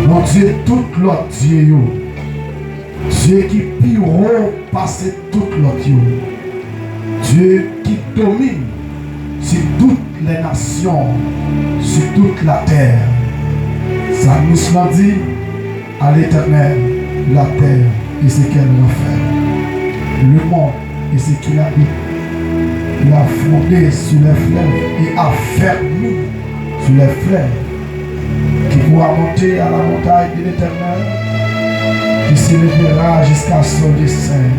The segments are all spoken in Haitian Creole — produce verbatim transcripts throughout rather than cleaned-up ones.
Bondye tout lòt dye yo, Dye ki pi wo pase tout lòt yo, Dye ki domine sur toutes les nations, sur toute la terre. Salmis lan di, À l'Éternel la terre et ce qu'elle renferme, le monde et ce qu'il habite. Il a fondé sur les fleuves et affermi sur les fleuves. Qui pourra monter à la montagne de l'Éternel, qui s'élèvera jusqu'à son dessein.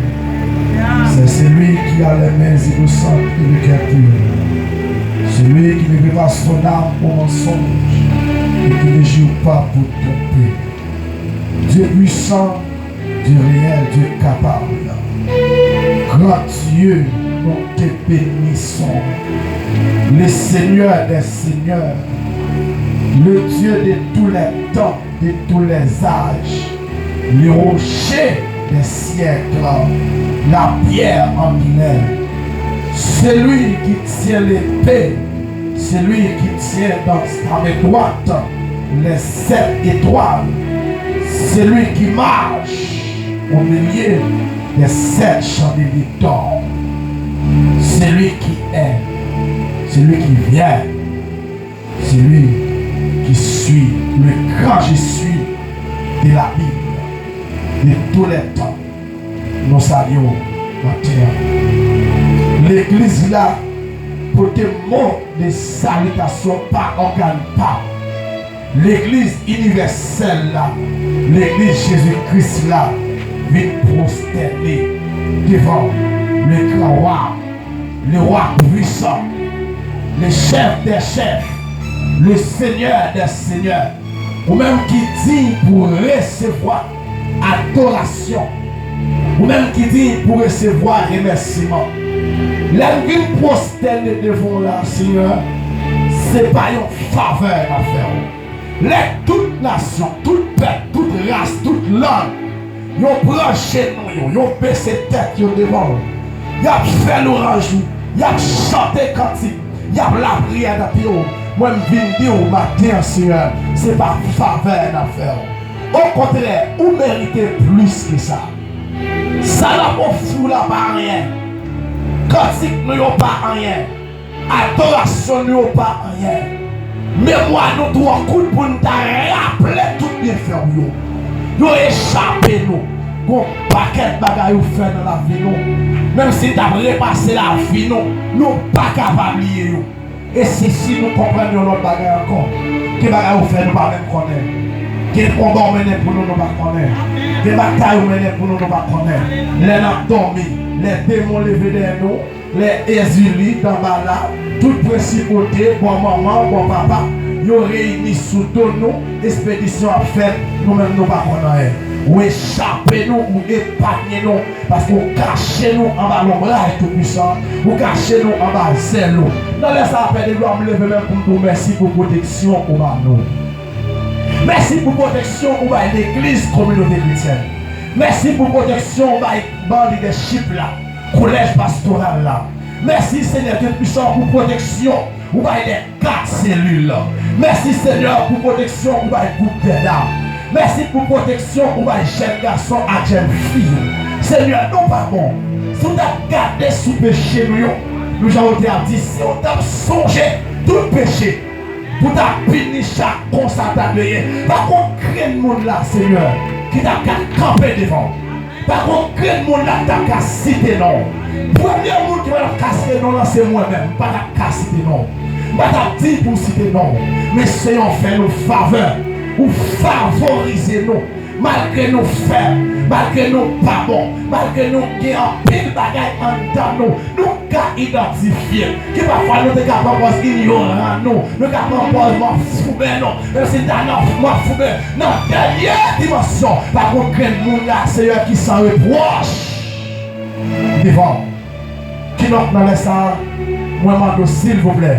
C'est celui qui a les mains innocentes et le cœur pur, celui qui ne veut pas son âme au mensonge et qui ne joue pas pour tromper. Dieu puissant, Dieu réel, Dieu capable, grand Dieu, nous te bénissons. Le Seigneur des seigneurs, le Dieu de tous les temps, de tous les âges, le rocher des siècles, la pierre angulaire, celui qui tient l'épée, celui qui tient dans sa main droite les sept étoiles, celui qui marche au milieu des sept chandeliers d'or, celui qui est, celui qui vient, celui qui suit le grand je suis de la Bible de tous les temps. Nou salye w maten an. Legliz la pote mo de salitasyon pa ògàn pa w. Legliz inivèsèl la, legliz Jezi Kris la, vin pwostène devan le gran wa, le wa pwisan, le chèf dè chèf, le senyè dè senyè. Ou menm ki diy pou resevwa adorasyon. Ou menm ki diy pou resevwa remèsiman. Lè n vin pwostène devan w la, Senyè, se pa yon favè n ap fè w. Lè tout nasyon, tout pèp, tout ras, tout lang, yo pran jenou yo, yo bese tèt yo devan w. Y ap fè lwanj ou, y ap chante kantik, y ap lapriyè nan pye w. Mwen, m vin di w maten an, Senyè, se pa favè n ap fè w. Okontrè, ou merite plis ke sa. Sa n ap ofri w la pa anyen. Kantik nou yo pa anyen. Adorasyon nou yo pa anyen. Memwa nou twò kout pou n ta raple tout byenfè w yo. Yo echape nou. Gon pakèt bagay ou fè nan lavi nou. Menm si n t ap repase lavi nou, nou pa ka pa bliye yo. E si, si nou konprann yon lòt bagay ankò, gen bagay ou fè nou pa menm konnen. Gen konba ou mennen pou nou, nou pa konnen. Gen batay ou mennen pou nou, nou pa konnen. Lè n ap dòmi, lè demon leve dèyè nou, lè Ezili, Danbala, tout prensipalite, bò manman, bò papa, yo reyini sou do nou, espedisyon ap fèt, nou menm nou pa konn anyen. Ou echape nou, ou epanye nou, paske ou kache nou anba lonbraj Toupwisan, ou kache nou anba zèl ou. Nan lè sa a, Pè de glwa, m leve men m pou m di w mèsi pou pwoteksyon ou ba nou. Mèsi pou pwoteksyon ou bay legliz kominote kretyèn. Mèsi pou pwoteksyon ou bay ban lidèchip la, kolèj pastoral la. Mèsi, Senyè Dye Pwisan, pou pwoteksyon ou bay dè kat selil. Mèsi, Senyè, pou pwoteksyon ou bay gwoup dè dam. Mèsi pou pwoteksyon ou bay jèn gason ak jèn fi yo. Senyè, nou pa bon. Si w t ap gade sou peche nou yo, nou jan w te ap di, si w t ap sonje tout peche, pou ta pini chak konsa ta dwe ye. Pa gon grenn moun la, Senyè, ki ta ka kanpe devan w. Pa gon grenn moun la ki ta ka site non w. Premye moun ki pa t ap ka site non w lan, se mwen menm. M pa t ap ka site non w. M pa t ap diy pou w site non w. Men Senyè, w fè nou favè. Ou favorize nou. Malgre nou fèb, malgre nou pa bon, malgre nou gen anpil bagay anndan nou, nou ka idantifye ke pafwa nou te ka pran pòz inyoran nou, nou ka pran pòz mò fouben nou, menm si n ta nan mò fouben, nan dènye dimansyon, pa gon grenn moun la, Seyè, ki san repwòch devan w. Kidonk, nan lè sa a, mwen mande w, silvouplè,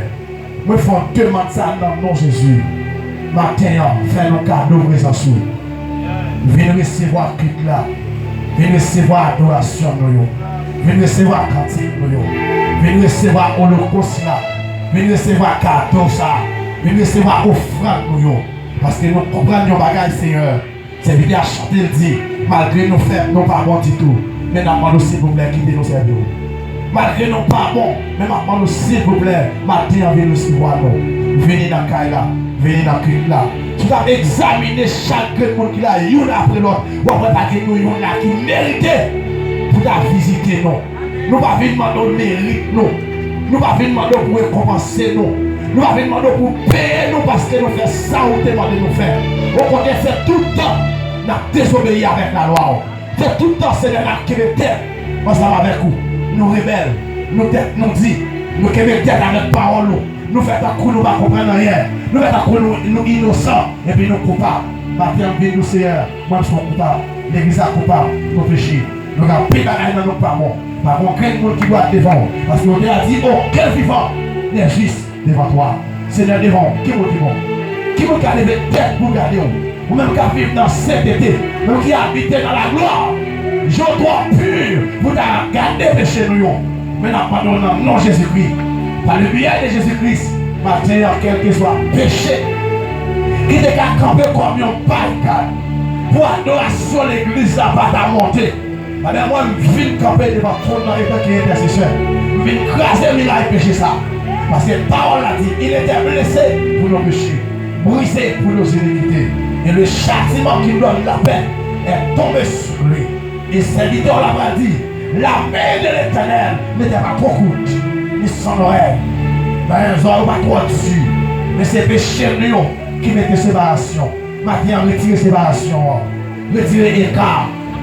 mwen fè w demann sa a nan non Jezi. Maten an, fè nou kado prezans ou. Vin resevwa kit la. Vin resevwa adorasyon nou yo. Vin resevwa kantik nou yo. Vin resevwa olokos la. Vin resevwa kado sa a. Vin resevwa ofrann nou yo. Paske nou konprann yon bagay, Senyè. Sèvitè a chante, l di, malgre nou fèb, nou pa bon ditou, men n ap mande w, silvouplè, kite nou sèvi w. Malgre nou pa bon, men m ap mande w, silvouplè, maten an vin resevwa nou. Vini nan kay la, vini nan kit la. Si w ta egzamine chak grenn moun ki la, youn apre lòt, w ap wè pa gen nou youn la ki merite pou ta vizite nou. Nou pa vin mande w merit nou. Nou pa vin mande w pou rekonpanse nou. Nou pa vin mande w pou peye nou paske nou fè sa ou te mande nou fè. Okontrè, se tout tan n ap dezobeyi avèk lalwa w. Se tout tan, Senyè, n ap kenbe tèt ansanm avèk ou. Nou rebèl, nou tèt nou di, nou kenbe tèt avèk pawòl ou. Nou fè tankou nou pa konprann anyen. Nou fè tankou nou, nou inosan, epi nou koupab. Maten an, m vin di w, Senyè, mwen m se yon koupab. Legliz la koupab pou peche. Nou gen anpil bagay nan nou k pa bon. Pa gen yon grenn moun ki dwat devan w. Paske w te di, aucun vivant n'est juste devant toi. Senyè, devan w, ki moun ki bon? Ki moun ka leve tèt pou gade w? Ou menm k ap viv nan sentete, ou menm ki abite nan laglwa, je w twò pi pou ta gade peche nou yo. Men n ap mande w nan non Jezikri, pa le biyè de Jezikri, maten an, kèlkeswa peche ki te ka kanpe kòm yon barikad pou adorasyon legliz la pa ta monte, ebyen, mwen, m vin kanpe devan twòn nan antanke entèsesè. M vin kraze miray peche sa. Paske pawòl la di, il était blessé pour nos péchés, brisé pour nos iniquités. Et le châtiment qui donne la paix est tombé sur lui. E sèvitè w la pral di, la main de l'Éternel n'était pas trop courte, ni son oreille, men zòrèy ou pa twò di. Men se peche nou yo ki mete separasyon. Maten an, retire separasyon an. Retire eka.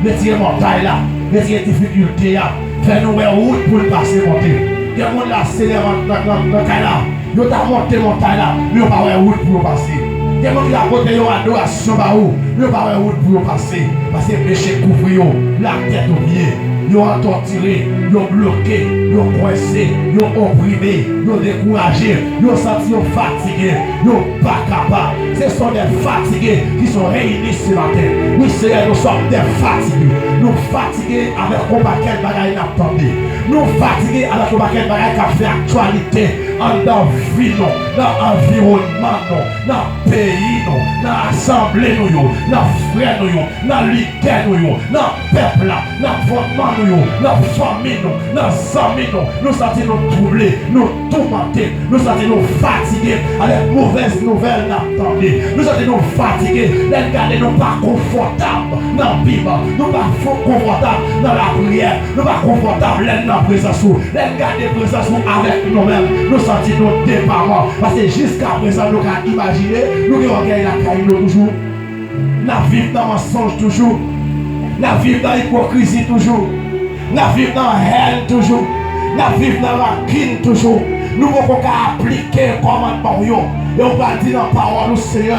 Retire montay la. Retire difikilte a. Fè nou wè wout pou n pase monte. Gen moun la, Senyè, nan, nan, nan, nan kay la. Yo ta monte montay la, men yo pa wè wout pou yo pase. Gen moun ki ta pote yon adorasyon ba ou, men yo pa wè wout pou yo pase. Paske peche kouvri yo, la tèt o pye. Yo antòtire, yo bloke, yo kwense, yo oprime, yo dekouraje, yo santi yo fatige, yo pa kapab. Ce sont des fatigués qui sont réunis ce matin. Oui, Seigneur, nous sommes des fatigués. Nou fatige avèk yon pakèt bagay n ap tande. Nou fatige avèk yon pakèt bagay k ap fè aktyalite anndan vi nou, nan anviwònman nou, nan peyi nou, nan asanble nou yo, nan frè nou yo, nan lidè nou yo, nan pèp la, nan fondman nou yo, nan fanmi nou, nan zanmi nou. Nou santi nou twouble, nou toumante, nou santi nou fatige avèk movèz nouvèl n ap tande. Nou santi nou fatige lè n gade nou pa konfòtab nan Bib. Nou pa fo-, konfòtab nan lapriyè. Nou pa konfòtab lè n nan prezans ou. Lè n gade prezans ou avèk nou menm, nou santi nou depaman. Paske jiskaprezan nou ka imajine, nou gen ògèy lakay nou toujou. N ap viv nan mansonj toujou. N ap viv nan ipokrizi toujou. N ap viv nan hèn toujou. N ap viv nan rankin toujou. Nou poko ka aplike kòmandman w yo. E w pral di nan pawòl ou, Senyè,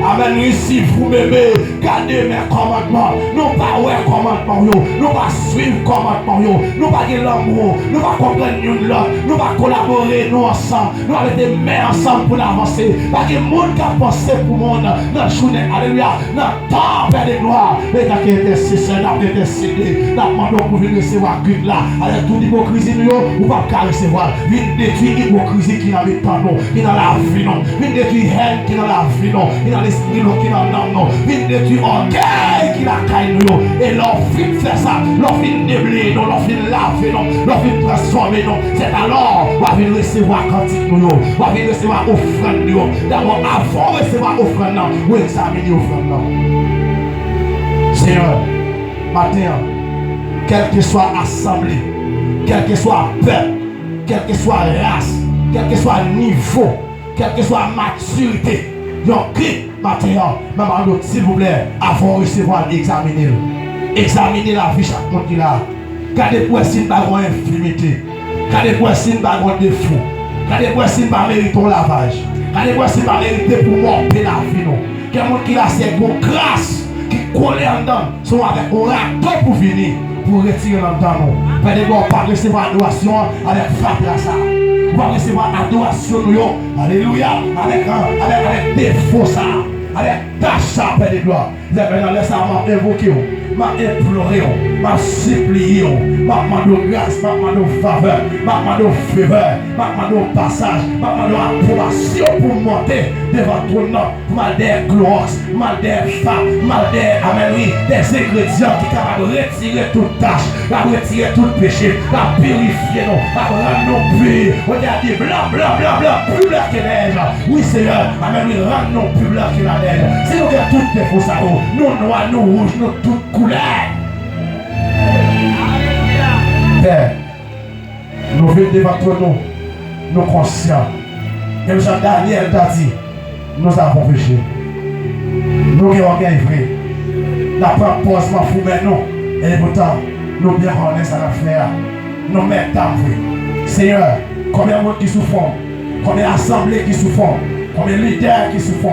amèn, wi, si vous m'aimez, gade mes commandements. Nou pa wè kòmandman w yo. Nou pa swiv kòmandman w yo. Nou pa gen lanmou. Nou pa konprann youn lòt. Nou pa kolabore nou ansanm. Nou pa mete men ansanm pou n avanse. Pa gen moun k ap panse pou moun nan jounen, alelouya, nan tan, Pè de glwa. Etanke entèsesè, n ap entèsede, n ap mande w pou vin resevwa kit la. Avèk tout ipokrizi nou yo, ou p ap ka resevwa l. Vin detwi ipokrizi ki nan mitan nou, ki nan lavi nou. Vin detwi hèn ki nan lavi nou, ki nan lespri nou, ki nan nanm nou. Vin detwi ògèy ki lakay nou yo. E lè w fin fè sa, lè w fin debleye nou, lè w fin lave nou, lè w fin transfòme nou, sèt alò w a vin resevwa kantik nou yo, w a vin resevwa ofrann nou yo. Dabò, avan w resevwa ofrann nan, ou egzamine ofrann nan. Senyè, maten an, kèlkeswa asanble, kèlkeswa pèp, kèlkeswa ras, kèlkeswa nivo, kèlkeswa matirite, yon kit maten an, mwen mande w, silvouplè, avan w resevwa l, egzamine l. Egzamine lavi chak moun ki la. Gade pou wè si n pa gen yon enfimite. Gade pou wè si n pa gen yon defo. Gade pou wè si n pa merite yon lavaj. Gade pou wè si n pa merite pou mòpe lavi nou. Gen moun ki la, se yon gras ki kole anndan n. Se yon avèk yon rato pou vini, pou retire l anndan nou. Pè de glwa, ou pa resevwa adorasyon an avèk fatra sa. Ou pa resevwa adorasyon nou yo, alelouya, avèk, avèk, avèk defo sa, avèk Tach sa pèdi glwa. Lè, nan lè sa a, m ap envoke w, m ap enplore w, m ap sipliye w, m ap mande w gras, m ap mande w favè, m ap mande w fevè, m ap mande w pasaj, m ap mande w apwobasyon pou m monte devan twòn nan, pou m al dèyè klowòks, m al dèyè fa, m al dèyè, amèn, wi, dèzengredyan ki kapab retire tout tach, l ap retire tout peche, l ap pirifye nou, l ap rann nou pi. Bondye a di, blan, blan, blan, blan, pi blan ke nèj. Wi, Senyè, amèn, wi, rann nou pi blan ke lanèj. Si nou gen tout defo sa yo, nou nwa, nou wouj, nou tout koulè. Pè, nou vin devan twòn nou, nou konsyan. Menm jan Danyèl ta di, nous avons péché. Nou gen ògèy vre. N ap pran pòz manfouben nou. E poutan, nou byen konnen sa n ap fè a. Nou mèt dam vre. Senyè, konbyen moun ki sou fon? Konbyen asanble ki sou fon? Konbyen lidè ki sou fon?